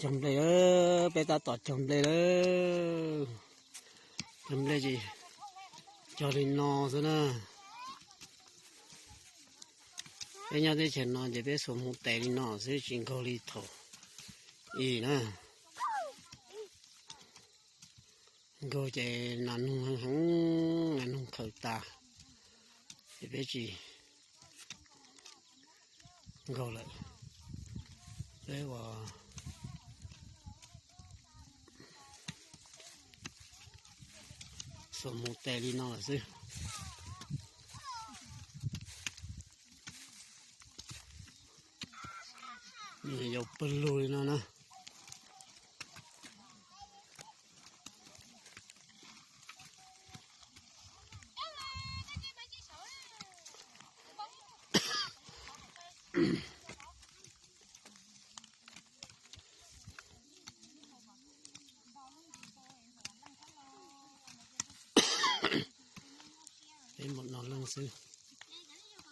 Cog nplej, peb tab tom cog nplej lawm. Cog nplej ces cog li no xwb na. Peb nyob teb chaws no ces peb xuas mus tes li no xwb, tsis nkaug li thaum ub na. Nkaug ces nas noog heev heev, nas noog khaws tas, ces peb tsis nkaug lawm. Peb ua xuas mus tes li no lawm xwb. Nws yau pawg lug li no na. Peb npaum no leej xwb,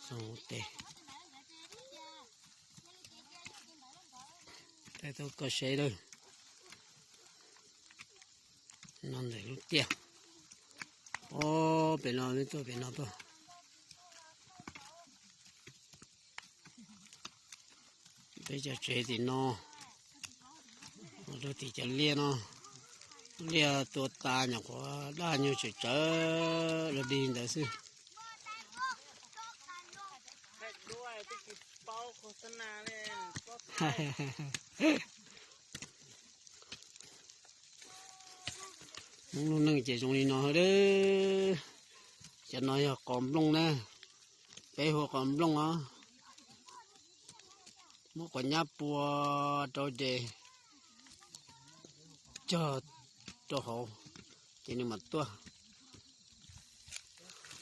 xuas tes. Peb tau koj seb lawm. No ntawm lub tiaj. Ob pem no, tuaj pem no tuaj. Peb cov tsev tim no, rau tim cov liaj no, liaj tua tas nyuam qhuav daj nyuag tsawm tsawv los dig ntawd xwb. Hmoob lub neej ces zoo li no dab. Cov no yog qos nplooj na, peb hu qos nplooj os. Muab quav nyab pua rau ces cog rau hauv, ces nws mam tuaj.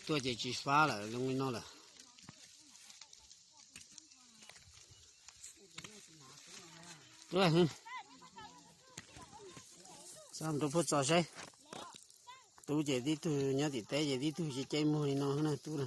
Tuaj ces tsis fab lawm, zoo li no lawm. Tuaj, xa rau puag txog saib. Tub ces tib tug nyob tim teb ces tib tug ces caij muag li no na tub na.